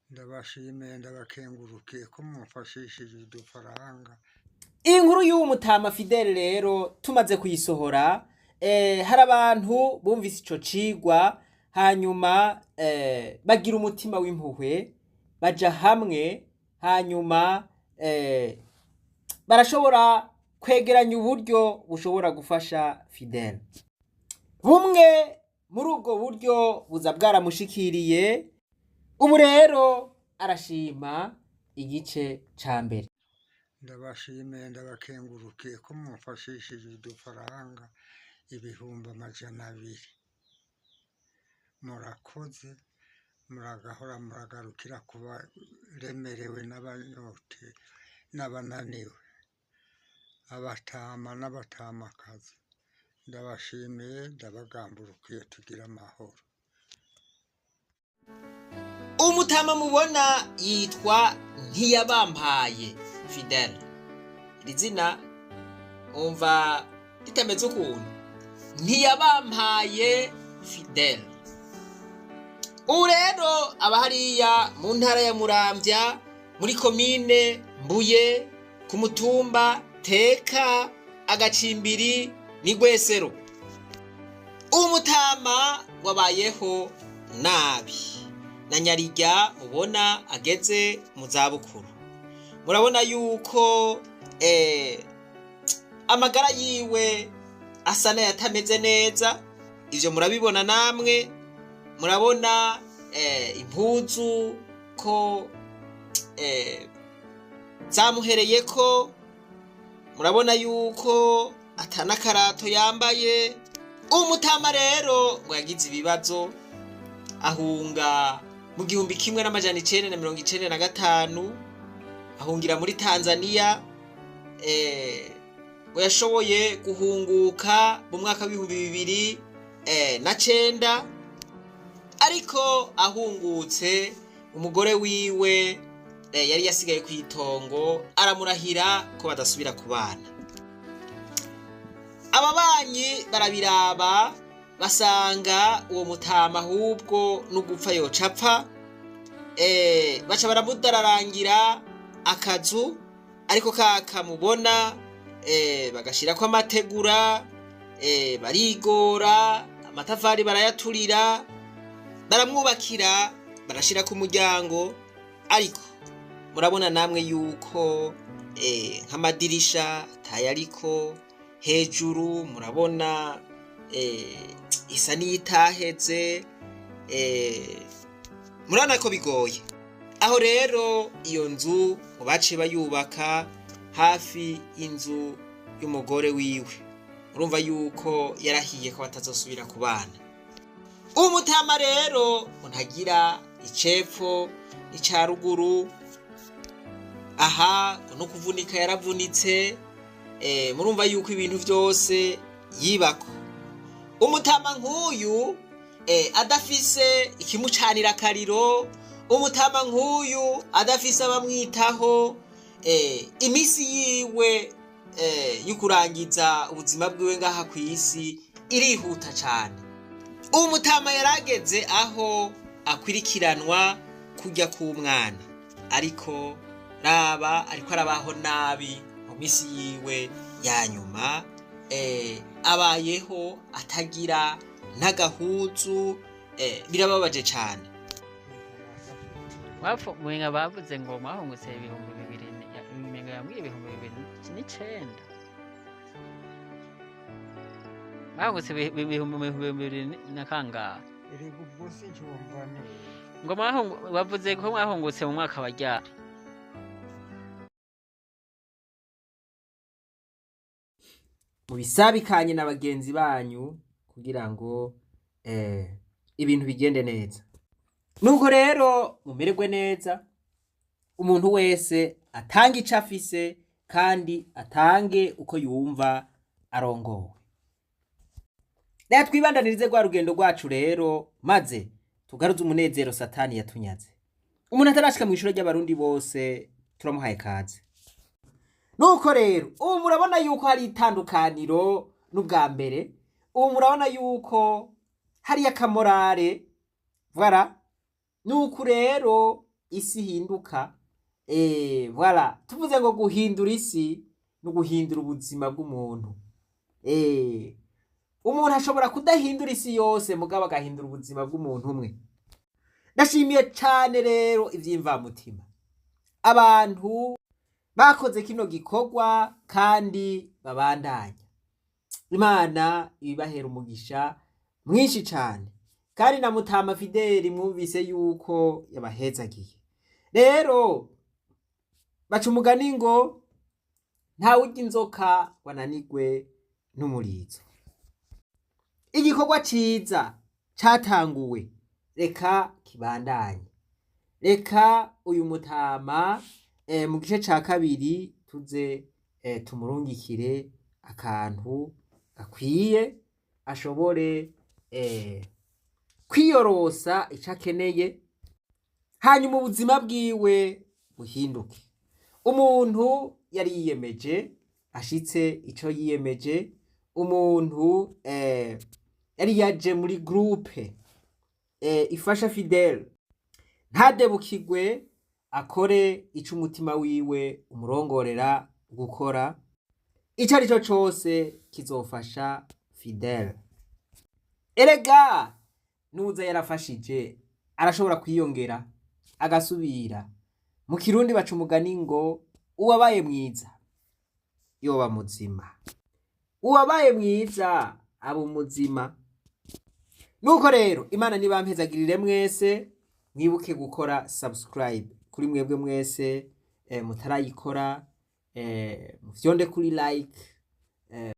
Ndabashimiye, ndabakengurukiye ko mumfashishije udufaranga. Iyi nkuru y'uwo mutama Fidele rero tumaze kuyisohora, hari abantu bumvise ico cigwa, hanyuma bagira umutima w'impuhwe, baja hamwe, hanyuma barashobora kwegeranya uburyo bushobora gufasha Fidele. Bumwe muri ubwo buryo buza bwaramushikiriye, ubu rero arashima igice ca mbere. Ndabashimiye, ndabakengurukiye ko mumfashishije udufaranga 200,000. Murakoze, muragahora muragarukira kubaremerewe n'abanyote n'abananiwe, abatama n'abatamakazi. Ndabashimiye, ndabagamburukiye, tugire amahoro. Umutama mubona yitwa Ntiyabampaye Fidele. Iri zina umva ritameze ukuntu. Ntiyabampaye Fidele ubu rero aba hariya mu ntara ya Muramvya, muri komine Mbuye, ku mutumba Teka, agacimbiri ni Rwesero. Umutama wabayeho nabi na nyarirya mubona ageze mu zabukuru. Murabona yuko amagara yiwe asa n'ayatameze neza, ivyo murabibona namwe. Murabona impuzu ko zamuhereyeko, murabona yuko atanakarato yambaye. Umutama rero ngo yagize ibibazo, ahunga mu 1995, ahungira muri Tanzania. Ngo yashoboye guhunguka mu mwaka w'2009, ariko ahungutse umugore wiwe yari yasigaye ku itongo aramurahira ko badasubira kubana. Ababanyi barabiraba, basanga uwo mutama ahubwo n'ugupfa yocapfa. Baca baramudararangira akazu, ariko kakamubona bagashirako amategura, barigora, amatafari barayaturira, baramwubakira, barashirako umuryango. Ariko murabona namwe yuko nk'amadirisha atayariko hejuru, murabona isa n'iyitaheze. Murabona ko bigoye. Aho rero iyo nzu ngo baciye bayubaka hafi y'inzu y'umugore wiwe. Urumva yuko yarahiye ko batazosubira kubana. Umutama rero ngo ntagira icepfo n'ica ruguru, aha ngo no kuvunika yaravunitse. Murumva yuko ibintu vyose yibako. Umutama nk'uyu adafise ikimucanira akariro, umutama nk'uyu adafise abamwitaho, imisi yiwe yo kurangiza ubuzima bwiwe ngaha kw'isi irihuta cane. Umutama yarageze aho akwirikiranwa kurya k'umwana, ariko raba ariko arabaho nabi mu misi yiwe ya nyuma. Abayeho atagira n'agahuzu, birababaje cane. Mwenga bavuze ngo mwahungutse 2000, mwenga yambwiye 2009. Mwahungutse 2000 na kangahe? Erega ubwo sinjumva neza. Ngo bavuze ko mwahungutse mu mwaka wa ryari? Mubisabikanye na bagenzi banyu kugira ngo ibintu bigende neza. Nuko rero mumererwe neza, umuntu wese atange ico afise kandi atange uko yumva arongowe. Reka twibandanirize rwa rugendo rwacu rero, maze tugaruze umunezero Satani yatunyaze. Umuntu atarashika mw'ishure ry'abarundi bose turamuhaye kaze. Nuko rero ubu murabona yuko hari itandukaniro n'ubwa mbere. Ubu murabona yuko hari akamorare. Voilà. Nuko rero isi ihinduka. Voilà, tuvuze ngo guhindura isi no guhindura ubuzima bw'umuntu. Umuntu ashobora kudahindura isi yose, mugabo agahindura ubuzima bw'umuntu umwe. Ndashimiye cane rero ivy'imvamutima abantu bakoze kino gikorwa kandi babandanya. Imana ibibahera umugisha mwinshi cane, kandi na Mutama Fideli mwumvise yuko yabahezagiye. Rero baca umugani ngo ntawe urya inzoka wananirwe n'umurizo. Igikorwa ciza catanguwe, reka kibandanye. Reka uyu mutama mu gice ca kabiri tuze tumurungikire akantu gakwiye, ashobore kwiyorosa ico akeneye, hanyuma ubuzima bwiwe buhinduke. Umuntu yari yiyemeje ashitse ico yiyemeje, umuntu yari yaje muri groupe ifasha Fidele, ntadebukirwe, akore ico umutima wiwe umurongorera gukora, ico ari cyo cose kizofasha Fidele. Erega nuza yarafashije arashobora kwiyongera agasubira. Mu Kirundi baca umugani ngo uwabaye mwiza yoba muzima, uwabaye mwiza aba umuzima. Nuko rero Imana nibampezagirire mwese, mwibuke gukora subscribe kuri mwebwe mwese mutarayikora, mufyonde kuri like.